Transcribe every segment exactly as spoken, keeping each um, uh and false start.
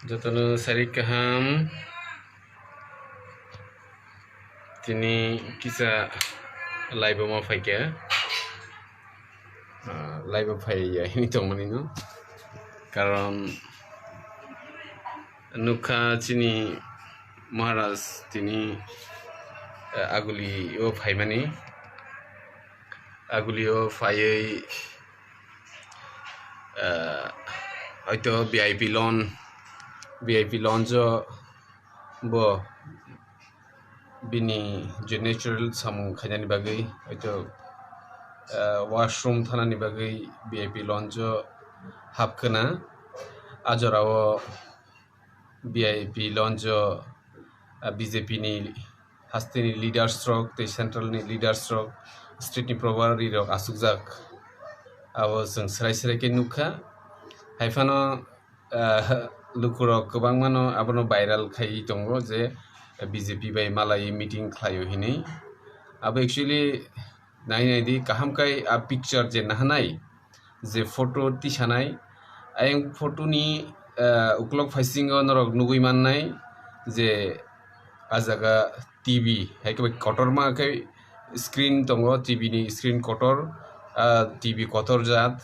Jotono sarik kaham. Tini kisa live-o ma phaikha. Ah, live-o phaiya hini tongmani no. Karon nukha chini Maharaj tini, eh, Aguli-o phaimani. Aguli-o phaiwi, eh, hoito V I P lounge, V I P lounge-o bo bini je natural samung khainani bagwi, hoito, eh, washroom thanani bagwi V I P lounge-o hapkhwna. A jorao V I P lounge-o, ah, B J P ni hasteni leaders rok tei central ni leaders rok, state ni probari rok asukjak. Abo chwng srai srai khe nukha. Haiphano, ah, lukurok kwbangmano abono viral khaiwi tongo je B J P bai malaiwi meeting khlaio hinwi. Abo actually nai nai di, kaham kai a picture je nahanai, je photo tisanai, ayang photo ni, ah, uklok phaisingo norok nugui mannai je a jaga T V, hai khe bai kotorma khe screen tongo, T V ni screen kotor, ah, T V kotor jat.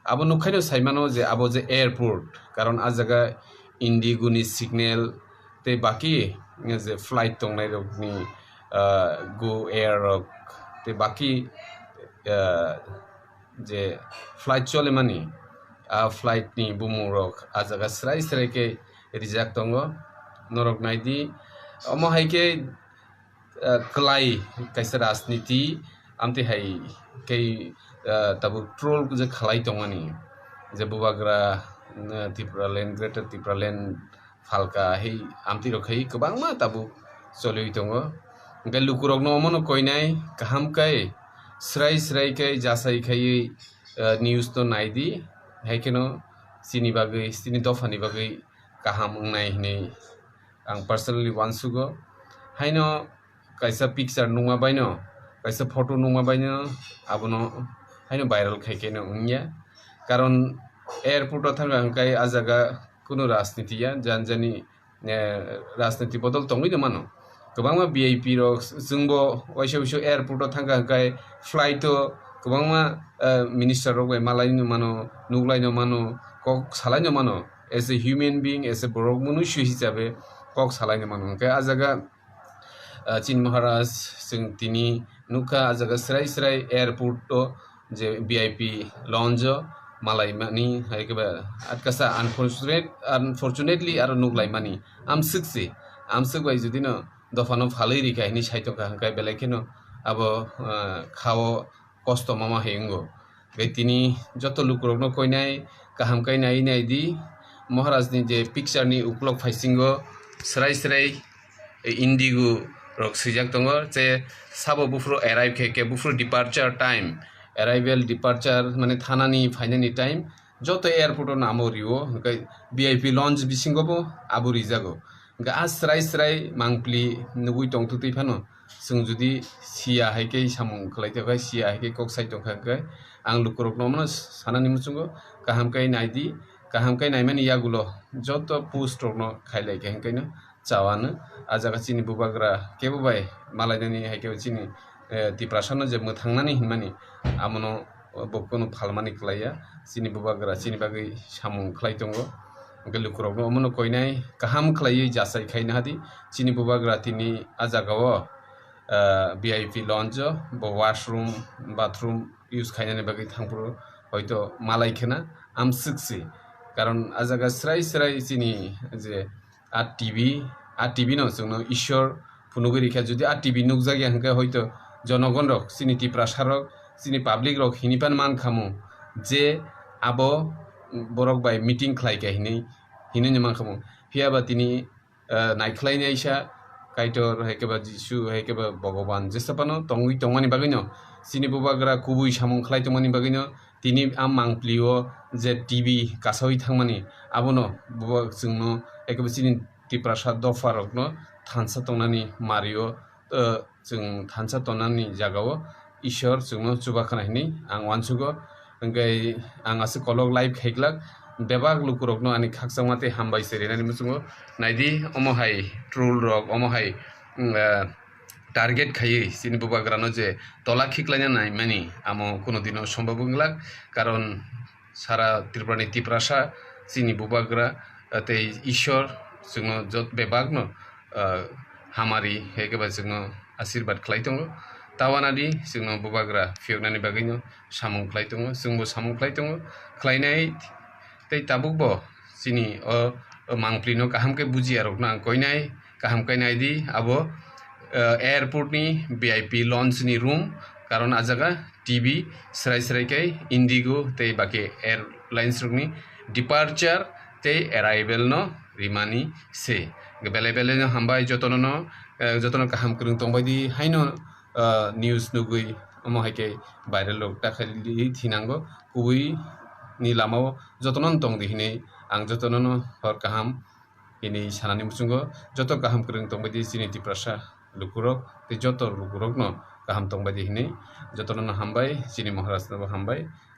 Abo nukhaino saimano je abo je airport, karon a jaga Indigo ni signal tei baki je flight tongnai rokni, ah, Go Air rok tei baki, ah, je flight cholemani, a flight ni bumung rok a jaga srai srai khe rijak tongo. Norok naidi, omo hai khe ah, kwlai kaisa rajniti, amtwi hai khe, ah, tabuk troll je khalai tongmani, je bubagra, ah, Tipraland, Greater Tipraland phalka hai amtwi rok khai kwbangma tabuk choliwi tongo. Hwnkhe lukurokno omono koinai kaham khe srai srai khe jasai khaiwi, ah, news no naidi, hai kheno chini bagwi, chini dophani bagwi kaham wngnai hinwi ang personally uansugo. Haino kaisa picture nukma baino, kaisa photo nukma baino abono haino viral khai khe no wngya. Karon airport o thangkha hwnkhe a jaga kunu rajniti ya, jani jani, eh, rajniti bodol tongwi no mano. Kwbangma V I P rok chwngbo waisa waisa airport o thangkha hwnkhe flight o kwbangma, eh, minister rok bai malai no mano, nuklai no mano, kok salai no mano. As a human being, as a borok munusu hisabe kok salai no mano. Hwnkhe a jaga, ah, chini Maharaj, chwng tini nukha a jaga srai srai airport o je V I P lounge o malaimani, hai khe ba atkasa unfortunate, unfortunately aro nuklaimani. Amswk se, amswk bai jodi no dophano phalwi rikha hinwi saitokha hwnkhe belai kheno abo, ah, khao kosto mama hai wngo. Hwnkhe tini joto lukurokno koinai kaham khe nai nai di. Maharaj ni je picture ni ukulok phaisingo srai srai Indigo rok swijak tongo, je sabo buphuru arrive khe, khe buphuru departure time, arrival, departure mane thanani phainani time, joto airport o namo rio, hwnkhe V I P lounge bisingo bo abo rijago. Hwnkhe a srai srai mangpli nugui tongtwtwi phano, chwng jodi siya hai khe samung khlai tongkha, siya hai khe kok sai tongkha hwnkhe, ang lukurokno omono sanani muchungo, kaham khe nai di, kaham khe naimani yagulo joto post rokno khailai khe hwnkhe no chawano. A jaga chini bubagra kebo bai malainani hai khe chini, eh, Tiprasano je mwthangnani hinmani amono bo kunu phalmani kwlaiya. Chini bubagra chini bagwi samung khlai tongo. Hwnkhe lukurokno omono koinai kaham khlaiwi jasai khaina hadi. Chini bubagra tini a jagao, ah, V I P lounge o bo washroom, bathroom use khainani bagwi thangphuru hoito malai khena amswk se. Karon a jaga srai srai chini je a T V, a T V no chwngno Ishwar phunugwi rikha. Jodi a T V nukjakya hwnkhe hoito jonogon rok, chini Tiprasa rok, chini public rok hini pan man khamu je abo borok bai meeting khlai kha hinwi, hinwi no man khamu. Phiya ba tini, eh, naikhlai naisa Kaitor, hai khe ba Jisu, hai khe ba Bhogoban, jesa phano tongwi tongmani bagwi no, chini bubagra kubui samung khlai tongmani bagwi no, tini a mangpli o je T V kasawi thangmani, abono buba chwngno, hai khe ba chini Tiprasa dopha rokno thansa tongnani mario, eh, chwng thansa tongnani jagao Ishwar chwngno chubakhna hinwi ang uansugo. Hwnkhe ang aswk kolok live khaiglak. bebak lukurokno ani khakchangma tei hambai se rinani muchungo. Naidi, omo hai troll rok, omo hai, mm, ah, target khaiwi chini bubagrano je tola khiklaina naimani, amo kuno dino sombab wnglak, karon sara Tripurani Tiprasa chini bubagra, ah, tei Ishwar chwngno jot bebakno, ah, hamari hai khe ba chwngno asirbat khlai tongo. Tawanadi chwngno bubagra phiyoknani bagwino samung khlai tongo, chwngbo samung khlai tongo, khlainai tei tabukbo chini o, o mangpilino kaham khe bujiya rokno ang koinai, kaham khe naidi abo, eh, airport ni V I P lounge ni room, karon a jaga T V srai srai khe Indigo tei baki airlines rokni departure tei arrival no rimani se. Belai belai no hambai jotono no, eh, jotono kaham kwrwng tongbai di haino, ah, news nugwi omo hai khe viral rok ta khaili thinango. Kubui ni lama o jotono no tong di hinwi ang jotono no hor kaham hinwi sanani muchungo. Joto kaham kwrwng tongbai di chini Tiprasa lukurok tei joto lukurok no kaham tongbai di hinwi jotono no hambai, chini Maharaj no bo hambai.